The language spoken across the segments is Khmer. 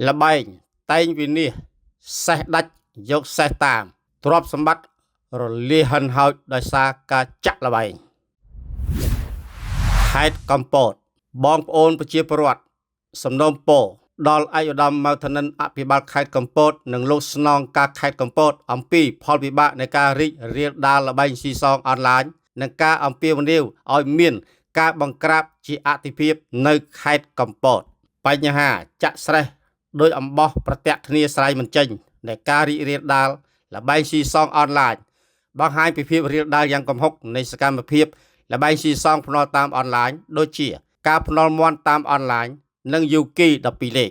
ល្បែងតែងវិនាសសេះដាច់យកសេះតាមទ្រព្យសម្បត្តិរលាយហិនហោចដោយសារការចាក់ល្បែងខេត្តកំពតបងប្អូនប្រជាពលរដ្ឋសំណូមពរដល់ឯកឧត្តមម៉ៅធនិនអភិបាលខេត្តកំពតនិងលោកស្នងការខេត្តកំពតអំពីផលវិបាកនៃការរីករាលដាលល្បែងស៊ីសងអនឡាញនិងការអំពាវនាវឲ្យមានការបង្ក្រាបជាអតិភិបនៅខេត្តកំពតបញ្ហាចាក់ស្រេះដោយអំបោះប្រទាក់គ្នាស្រ័យមិនចេញនៃការរីករាលដាលល្បែងស៊ីសងអនឡាញបង្ហាញពីភាពរាលដាលយ៉ាងគំហុកនៃសកម្មភាពល្បែងស៊ីសងភ្នាល់តាមអនឡាញដូចជាការភ្នាល់មាន់តាមអនឡាញនិងយូគី12លេខ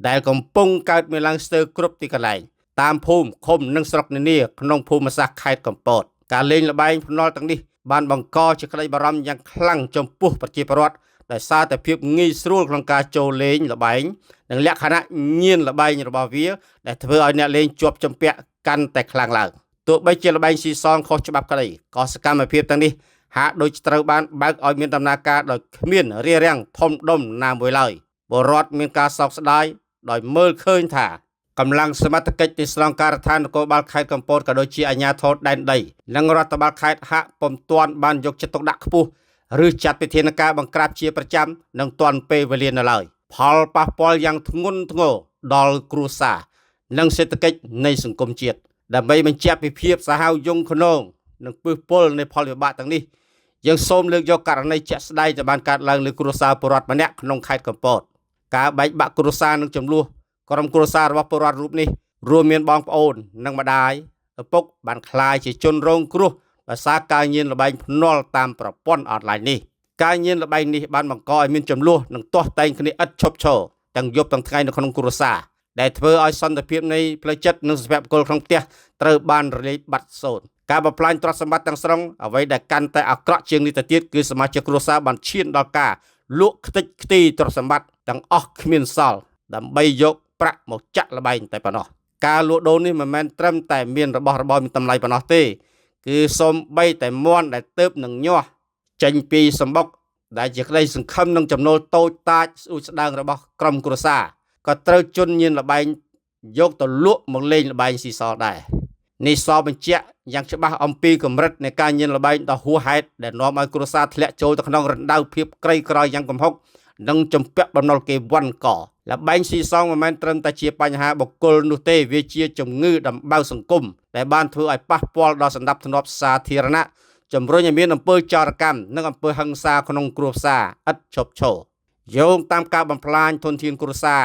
ដែលកំពុងកើតមានឡើងស្ទើរគ្រប់ទីកន្លែងតាមភូមិឃុំនិងស្រុកនានាក្នុងភូមិសាស្ត្រខេត្តកំពតការលេងល្បែងភ្នាល់ទាំងនេះបានបង្កជាក្តីបារម្ភយ៉ាងខ្លាំងចំពោះប្រជាពលរដ្ឋដោយសារតែភាពងាយស្រួលក្នុងការចូលលេងល្បែងនិងលក្ខណៈញៀនល្បែងរបស់វាដែលធ្វើឲ្យអ្នកលេងជាប់ជំពាក់កាន់តែខ្លាំងឡើងទោះបីជាល្បែងស៊ីសងខុសច្បាប់ក្តីក៏សកម្មភាពទាំងនេះហាក់ដូចត្រូវបានបើកឲ្យមានដំណើរការដោយគ្មានរារាំងធំដុំណាមួយឡើយពលរដ្ឋមានការសោកស្ដាយដោយមើលឃើញថាកម្លាំងសមត្ថកិច្ចទីស្នងការដ្ឋាននគរបាលខេត្តកំពតក៏ដូចជាអាជ្ញាធរដែនដីនិងរដ្ឋបាលខេត្តហាក់ពុំទាន់បានយកចិត្តទុកដាក់ខ្ពស់ឬចាត់វិធានការបង្ក្រាបជាប្រចាំនិងទាន់ពេលវេលានៅឡើយផលប៉ះពាល់យ៉ាងធ្ងន់ធ្ងរដល់គ្រួសារនិងសេដ្ឋកិច្ចនៃសង្គមជាតិដើម្បីបញ្ជាក់ពីភាពសាហាវយង់ឃ្នងនិងពឹសពុលនៃផលវិបាកទាំងនេះយើងសូមលើកយកករណីជាក់ស្ដែងដែលបានកើតឡើងលើគ្រួសារពលរដ្ឋម្នាក់ក្នុងខេត្តកំពតការបែកបាក់គ្រួសារនិងចំនួនក្រុមគ្រួសាររបស់ពលរដ្ឋរូបនេះរួមមានបងប្អូននិងម្ដាយឪពុកបានក្លាយជាជនរងគ្រោះដោយសារការញៀនល្បែងភ្នាល់តាមប្រព័ន្ធអនឡាញនេះការញៀនល្បែងនេះបានបង្កឲ្យមានចំនួននិងទាស់តែងគ្នាឥតឈប់ឈរទាំងយប់ទាំងថ្ងៃនៅក្នុងគ្រួសារដែលធ្វើឲ្យសន្តិភាពនៃផ្លូវចិត្តនិងសុភមង្គលក្នុងផ្ទះត្រូវបានរលាយបាត់សូន្យការបំផ្លាញទ្រព្យសម្បត្តិទាំងស្រុងអ្វីដែលកាន់តែអាក្រក់ជាងនេះទៅទៀតគឺសមាជិកគ្រួសារបានឈានដល់ការលក់ខ្ទេចខ្ទីទ្រព្យសម្បត្តិទាំងអស់គ្មានសល់ដើម្បីយកប្រាក់មកចាក់ល្បែងតែប៉ុណ្ណោះការលក់ដូរនេះមិនមែនត្រឹមតែមានរបស់របរមានតម្លៃប៉ុណ្ណោះទេគឺសូម្បីតែមាន់ដែលទៅបនឹងញាស់ចេញពីសម្បុកដែលជាក្តីសង្ឃឹមនឹងចំណូលតូចតាចស្អួចស្ដើងរបស់ក្រុមគ្រួសារក៏ត្រូវជន់ញៀនល្បែងយកទៅលក់មកលេងល្បែងស៊ីសដែរនេះសបញ្ជាក់យ៉ាងច្បាស់អំពីកម្រិតនៃការញៀនល្បែងដ៏ហួសហេតុដែលនាំឲ្យគ្រួសារធ្លាក់ចូលទៅក្នុងរណ្ដៅភាពក្រីក្រយ៉ាងគំហុកនិងជំពាក់បំណុលគេវ៉ាន់កល្បែងស៊ីសងមិនមែនត្រឹមតែជាបញ្ហាបុគ្គលនោះទេវាជាជំងឺដំបៅសង្គមដែលបានធ្វើឲ្យប៉ះពាល់ដល់សណ្ដាប់ធ្នាប់សាធារណៈជំរុញឲ្យមានអំពើចោរកម្មនិងអំពើហិង្សាក្នុងគ្រួសារឥតឈប់ឈរយោងតាមការបំផ្លាញធនធានគ្រួសារ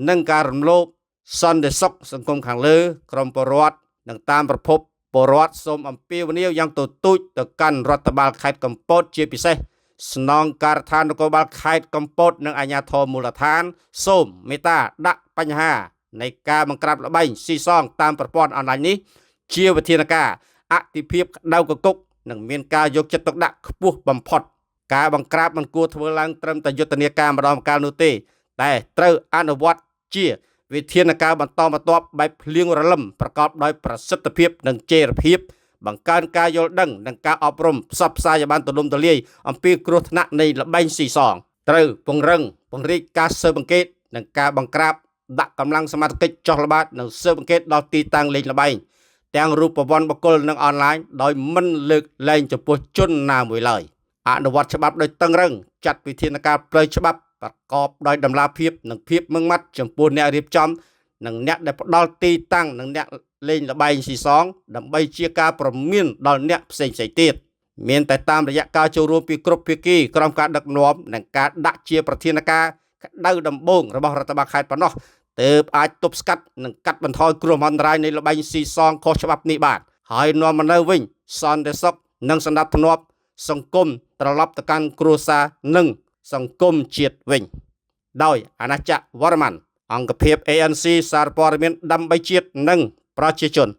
និងការរំលោភសន្តិសុខសង្គមខាងលើក្រមពលរដ្ឋនិងតាមប្រភពពលរដ្ឋសូមអំពាវនាវយ៉ាងទទូចទៅកាន់រដ្ឋបាលខេត្តកំពតជាពិសេសស្នងការដ្ឋាននគរបាលខេត្តកំពតនិងអាជ្ញាធរមូលដ្ឋានសូមមេត្តាដាក់បញ្ហានៃការបង្ក្រាបល្បែងស៊ីសងតាមប្រព័ន្ធអនឡាញនេះជាវិធានការអតិភិបក្តៅកគុកនិងមានការយកចិត្តទុកដាក់ខ្ពស់បំផុតការបង្ក្រាបមិនគួរធ្វើឡើងត្រឹមតែយុទ្ធនាការម្ដងម្កាលនោះទេតែត្រូវអនុវត្តជាវិធានការបន្តបន្ទាប់បែបភ្លៀងរលឹមប្រកបដោយប្រសិទ្ធភាពនិងចីរភាពបង្កើនការយល់ដឹងនិងការអប់រំផ្សព្វផ្សាយឲ្យបានទូលំទូលាយអំពីគ្រោះថ្នាក់នៃល្បែងស៊ីសងត្រូវពង្រឹងពង្រីកការស៊ើបអង្កេតនិងការបង្ក្រាបដាក់កម្លាំងសមត្ថកិច្ចចុះល្បាតនិងស៊ើបអង្កេតដល់ទីតាំងលេងល្បែងទាំងរូបវ័ន្តបុគ្គលនិងអនឡាញដោយមិនលើកលែងចំពោះជនណាមួយឡើយអនុវត្តច្បាប់ដោយតឹងរឹងចាត់វិធានការផ្លូវច្បាប់ប្រកបដោយតម្លាភាពនិងភាពម៉ឺងម៉ាត់ចំពោះអ្នករៀបចំនិងអ្នកដែលផ្ដល់ទីតាំងនិងអ្នកលេងល្បែងស៊ីសងដើម្បីជាការប្រមានដល់អ្នកផ្សេងៗទៀតមានតែតាមរយៈការចូលរួមពីគ្រប់ភាគីក្រោមការដឹកនាំនិងការដាក់ជាប្រធានការក្តៅដំបូងរបស់រដ្ឋបាលខេត្តប៉ុណ្ណោះទើបអាចទប់ស្កាត់និងកាត់បន្ថយគ្រោះមហន្តរាយនៃល្បែងស៊ីសងខុសច្បាប់នេះបានហើយនាំមកនៅវិញសន្តិសុខនិងសណ្ដាប់ធ្នាប់សង្គមត្រឡប់ទៅកាន់គ្រួសារនិងសង្គមជាតិវិញដោយអាណាចក្រវរ្ម័នអង្គភាព ANC សារព័ត៌មានដើម្បីជាតិនិងប្រជាជន។